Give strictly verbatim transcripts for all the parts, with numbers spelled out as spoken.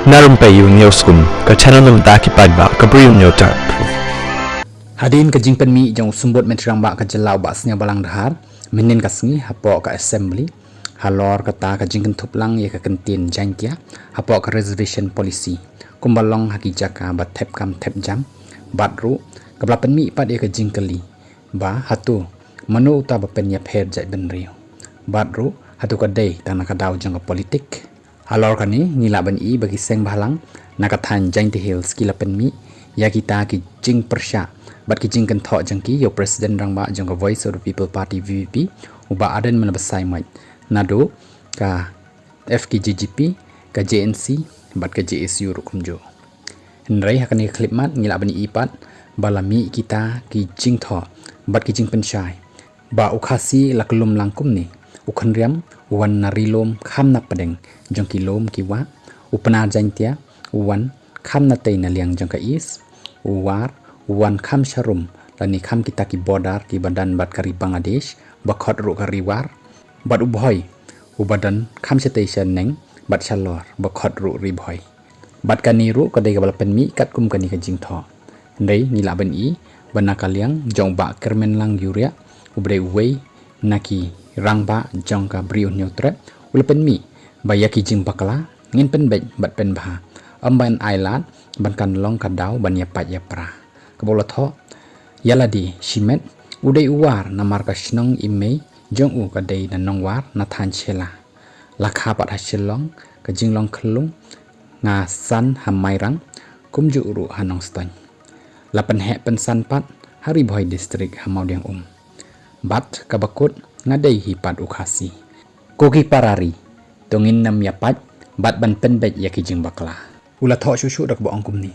Na Rympei U Hynñiewskum, ka channel na ka bynta ki paidbah ka Bri U Hynñiewtrep. Hadien ka jingpynmih jong u Symbud Myntri Rangbah ka jylla u Bah Sniawbhalang Dhar mynhynnin ka sngi hapoh ka Assembly halor kata ka jingkynthup lang ïa ka kyntien Jaiñtia hapoh ka Reservation Policy kumba long ha ki jaka ba thep kam thep jam, bad ruh kaba la pynmih pat ïa ka jingkylli ba hato mano uta ba pynïapher jaitbynriew, bad ruh hato ka dei tang na ka daw jong ka politik. Halor kane ngi lah ban ïohi ba ki seng bhalang na ka thaiñ Jaintia Hills ki la pynmih ïa kita ki jingpyrshah bad ki jingkynthoh jong ki ïa u President Rangbah jong ka Voice of the People Party, V P P, u Bah Ardent Miller Basaiawmoit, naduh ka F K J G P, ka J N C bad ka J S U ruh kumjuh. Hynrei ha kane ka khyllipmat ngi lah ban ïohi pat ba la mih kita ki jingthoh bad ki jingpynshai ba u Khasi la kyllum lang kumne: u Khynriam u wan na ri lum kham na pdeng jong ki lum ki wah, u Pnar Jaiñtia u wan kham na tei na liang jong ka East, u War u wan kham sharum lane kham kita ki border kiba don bad ka ri Bangladesh ba khot ruh ka Ri War, bad u Bhoi uba don kham shatei shaneng bad shalor ba khot ruh Ri Bhoi. Bad kane ruh ka dei kaba la pynmih katkum kane ka jingthoh. Hynrei ngi lah ban ïohi ba na ka liang jong u Bah Kyrmenlang Ïuriah uba dei uwei na ki rangbah jong ka Bri U Hynñiewtrep u la pynmih ba ïa ki jingbakla ngin pynbeit bad pynbha, ym ban ailad ban kan long ka daw ban ïapait ïapra. Kaba u la thoh ïa lade shimet, u dei u War namar ka shnong im mei jong u ka dei na Nongwar na thaiñ Shella. La kha pat ha Shillong, ka jinglong khyllung nga san ha Mairang, kumjuh ruh ha Nongstoiñ. La pynheh pynsan pat ha Ri Bhoi District ha Mawdiangum. Bad kaba kut, nga dei hi pat u Khasi. Ko ki para ri, to ngin ym ïapait bad ban pynbeit ïa ki jingbakla. U la thoh shuh shuh da kaba ong kumne: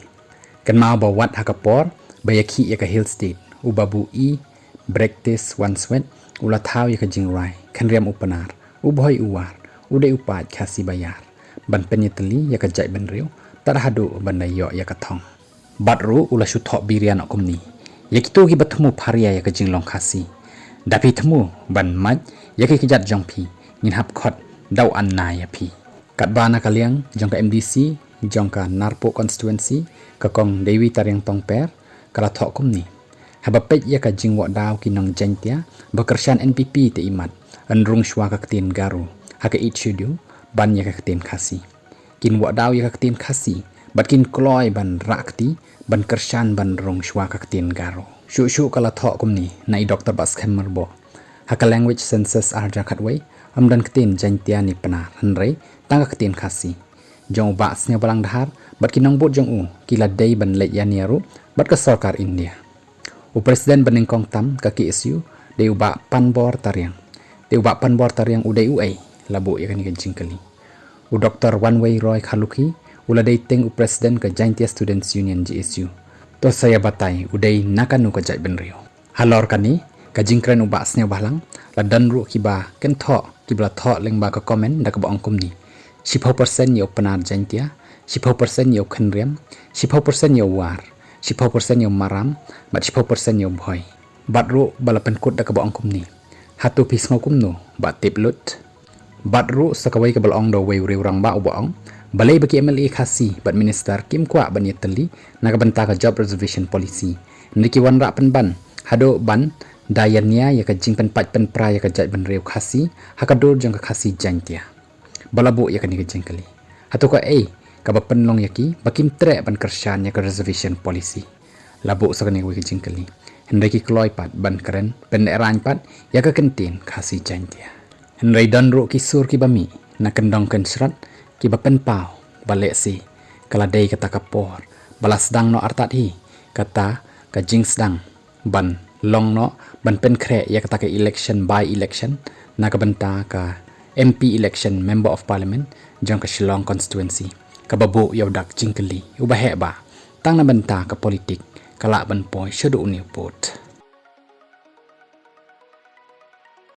Kynmaw ba wat ha ka por ba ïakhih ïa ka Hill State, u Babu E. Brektis Wanswet u la thaw ïa ka jingrwai Khynriam u Pnar, u Bhoi u War, u dei u paid Khasi ba ïar ban pynïatylli ïa ka jaitbynriew tad haduh ban da ïoh ïa ka thong. Bad ruh u la shu thoh biria noh kumne: Ïa kito kiba thmu pharia ïa ka jinglong Khasi, da phi thmu ban mait ïa ki kjat jong phi, ngin hap khot daw anna ïa phi. Katba na ka liang jong ka M D C jong ka Narpuh Constituency, ka Kong Dewi Tariang Tongper, ka la thoh kumne: Haba peit ïa ka jingwad daw ki nong Jaiñtia ba kyrshan N P P te imat yn rung shuwa ka ktien Garo ha ka Eighth Schedule ban ïa ka ktien Khasi. Kin wad daw ïa ka ktien Khasi bad kin kloi ban rah kti ban kyrshan ban rung shuwa ka ktien Garo. Shuh shuh ka la thoh kumne na i Doktor Bah Skhem Myrboh: Ha ka Language Census ar hajar khatwei, ym don ktien Jaiñtia ne Pnar, hynrei tang ka ktien Khasi. Jong u Bah Sniawbhalang Dhar bad ki nongbud jong u ki la dei ban leit ïania ruh bad ka sorkar India. U President ba nyngkong tam ka K S U dei u Bah Panbor Tariang. Te u Bah Panbor Tariang u dei uei? La buh ïa kane ka jingkylli. U Doktor Wanwei Roy Kharlukhi u la dei teng u President ka Jaiñtia Students Union, J S U. To sa ïa batai u dei na kano ka jaitbynriew. Halor kane ka jingkren u Bah Sniawbhalang, la don ruh kiba kynthoh kiba la thoh lyngba ka comment da kaba ong kumne: Shiphew percent ïa u Pnar Jaiñtia, shiphew percent ïa u Khynriam, shiphew percent ïa u War, shiphew percent ïa u Maram, bad shiphew percent ïa u Bhoi. Bad ruh ba la pynkut da kaba ong kumne: Hato phi sngew kumno, Bah Tiplut? Bad ruh sa kawei kaba la ong da uwei u riew rangbah uba ong: Balei ba ki M L A Khasi bad minister kim kwah ban ïatylli na ka bynta ka Job Reservation Policy, hynrei ki wanrah pynban haduh ban da ïania ïa ka jingpynpait pynpra ïa ka jaitbynriew Khasi ha ka dur jong ka Khasi Jaiñtia. Ba la buh ïa kane ka jingkylli: Hato kaei kaba pynlong ïa ki ba kim treh ban kyrshan ïa ka Reservation Policy? La buh sa kane kawei ka jingkylli, hynrei ki kloi pat ban kren pynrang pat ïa ka kyntien Khasi Jaiñtia. Hynrei don ruh ki sur kiba mih na kyndong kynshrad kiba pynpaw ba lehse ka la dei kata ka por ba la sdang noh artat hi kata ka jingsdang ban long noh ban pynkhreh ïa kata ka election, by election, na ka bynta ka M P election, Member of Parliament, jong ka Shillong Constituency, kaba buh ïa u dak jingkylli uba heh ba tang na bynta ka politik ka lah ban poi shaduh une u pud.